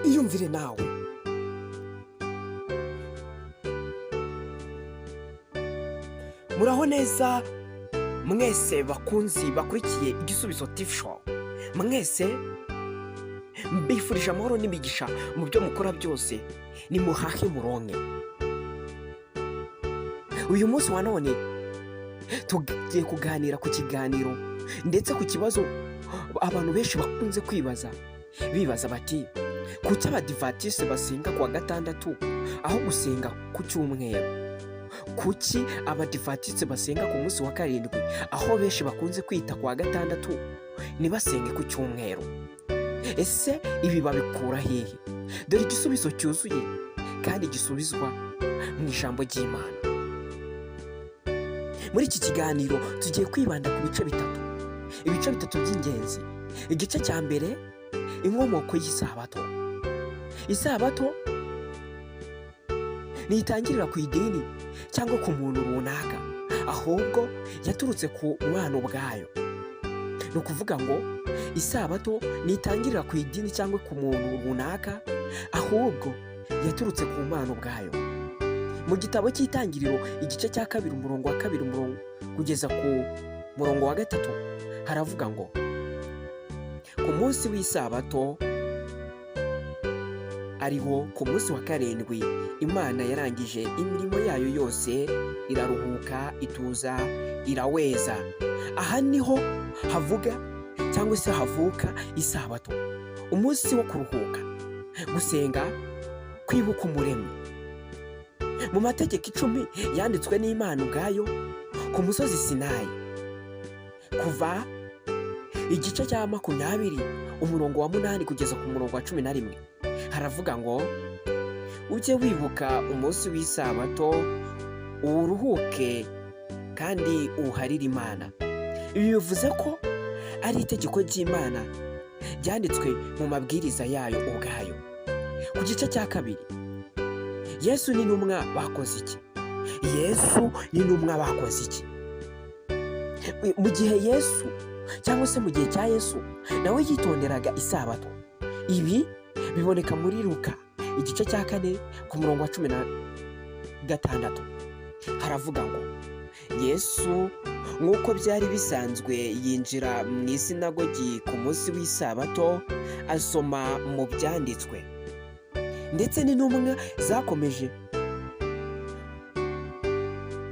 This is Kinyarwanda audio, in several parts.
Iyumvire nawe. Muraho neza mwese bakunzi bakurikiye Igisubizo TV Show, mwese mbifurije amahoro n'imigisha mu byo mukora byose, nimuhahe muronke. Uyu munsi wa none tugiye kuganira ku kiganiro ndetse ku kibazo abantu benshi bakunze kwibaza, bibaza bati: "Kuki Abadivatiste basenga ku wa gatandatu aho gusenga ku cyumweru? Kuki Abadivatiste basenga ku munsi wa karindwi, aho benshi bakunze kwita ku wa gatandatu, ntibasenge ku cyumweru? Ese ibi babikura hehe?" Dore igisubizo cyuzuye kandi gisubizwa mu ijambo ry'Imana. Muri iki kiganiro tugiye kwibanda ku bice bitatu, ibice bitatu by'ingenzi. Igice cya mbere, inkomoko y'isabato. Isabato ntitangirira ku idini cyangwa ku muntu runaka, ahubwo yaturutse ku Mana ubwayo. Ni ukuvuga ngo isabato ntitangirira ku idini cyangwa ku muntu runaka, ahubwo yaturutse ku Mana ubwayo. Mu gitabo cy'Itangiriro, igice cya 2, umurongo wa 2, umurongo kugeza ku murongo wa 3, haravuga ngo: "Ku munsi w'isabato, ariwo ku munsi wa karindwi, Imana yarangije imirimo yayo yose, iraruhuka, ituza, iraweza." Aha niho havuga cyangwa se havuka isabato, umunsi wo kuruhuka, gusenga, kwibuka Umuremyi. Mu mategeko 10 yanditswe n'Imana ubwayo ku musozi Sinayi, Kuva igice cya 20, umurongo wa 8 kugeza ku murongo wa 11, haravuga ngo: "Ujye wibuka umunsi w'isabato uwuruhuke kandi uwuharire Imana." Ibi bivuze ko ari itegeko ry'Imana ryanditswe mu mabwiriza yayo ubwayo. Ku gice cya kabiri, Yesu n'intumwa bakoze iki? Yesu n'intumwa bakoze iki? Mu gihe Yesu, cyangwa se mu gihe cya Yesu, nawe yitonderaga isabato. Ibi biboneka muri Luka igice cya 4, ku murongo wa 16, haravuga ngo: "Yesu, nk'uko byari bisanzwe, yinjira mu isinagogi ku munsi w'isabato, asoma mu byanditswe." Ndetse n'intumwa zakomeje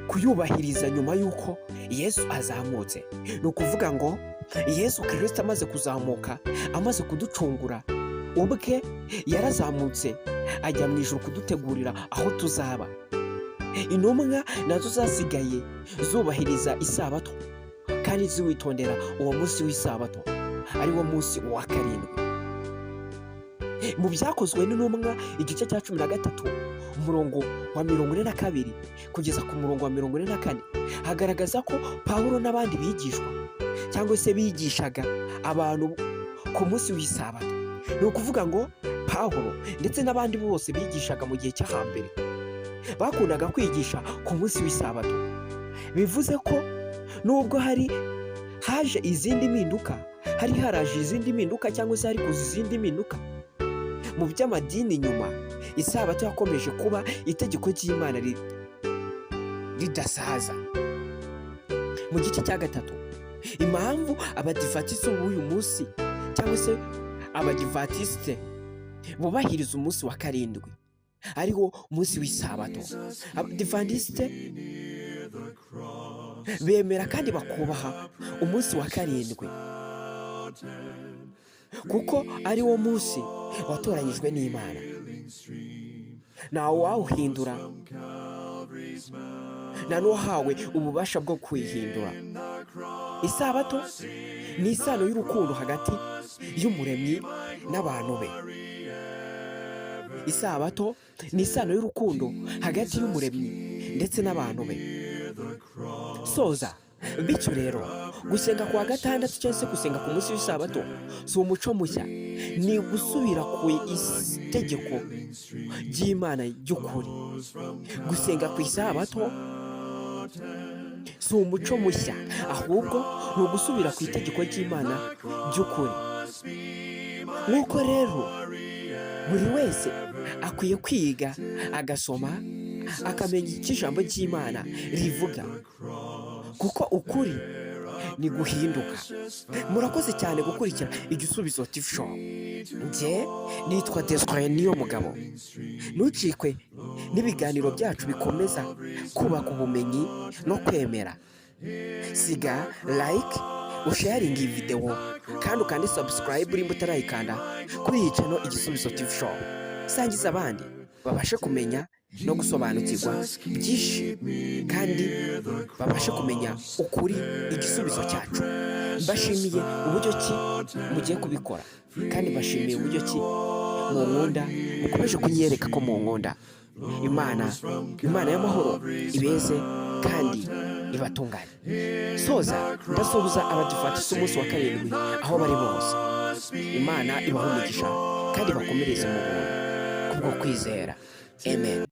kuyubahiriza nyuma y'uko Yesu azamutse. Ni ukuvuga ngo Yesu Kirisito amaze kuzamuka, amaze kuducungura, ubwe yarazamutse ajya mu ijuru kudutegurira aho tuzaba. Intumwa nazo zasigaye zubahiriza isabato kandi ziwitondera uwo munsi w'isabato, ari wo munsi wa karindwi. Mu Byakozwe n'Intumwa, igice cya 13, umurongo wa 42 kugeza ku murongo wa 44, hagaragaza ko Pawulo n'abandi bigishwa, cyangwa se bigishaga abantu ku munsi w'isabato. Ni ukuvuga ngo Pawulo ndetse n'abandi bose bigishaga mu gihe cyo hambere bakundaga kwigisha ku munsi w'isabato. Bivuze ko nubwo hari haje izindi mpinduka, hari haraje izindi mpinduka, cyangwa se hari kuza izindi mpinduka mu by'amadini nyuma, isabato yakomeje kuba itegeko ry'Imana ridasaza. Mu gice cya gatatu, impamvu Abadivatisite b'uyu munsi, cyangwa se Abadivatisite bubahiriza umunsi wa karindwi, ariwo munsi w'isabato. Abadivantisite bemera kandi bakubaha umunsi wa karindwi kuko ari wo munsi watoranyijwe n'Imana, ntawe wawuhindura, nta n'uwahawe ububasha bwo kuwihindura. Isabato ni isano y'urukundo hagati y'Umuremyi n'abantu be. Isabato ni isano y'urukundo hagati y'Umuremyi ndetse n'abantu be. Soza bityo rero, gusenga ku wa gatandatu cyangwa se gusenga ku munsi w'isabato si umuco mushya, ni gusubira ku itegeko ry'Imana ry'ukuri. Gusenga ku isabato si umuco mushya, ahubwo ni ugusubira ku itegeko ry'Imana ry'ukuri. Nk'uko rero Buri wese akwiye kwiga, agasoma, akamenya icyo ijambo ry'Imana rivuga, kuko ukuri ni guhinduka. Murakoze cyane gukurikira Igisubizo TV Show. Njye nitwa Desire Niyo Mugabo. Ntucikwe n'ibiganiro byacu bikomeza kubaka ubumenyi no kwemera. Siga like, usharinga iyi videwo, kandi ukande subscribe nimba utarayikanda kuri iyi channel Igisubizo TV Show. Sangiza abandi babashe kumenya no gusobanukirwa byinshi, kandi babashe kumenya ukuri, igisubizo cyacu. Mbashimiye uburyo ki mugiye kubikora, kandi mbashimiye uburyo ki mu nkunda, mukomeje kunyereka ko mu nkunda. Imana y'amahoro ibeze kandi ibatunganye. Soza ndasuhuza Abadivantisiti umunsi wa karindwi aho bari bose. Imana ibaha umugisha kandi bakomereze mu buntu kubwo kwizera. Amen.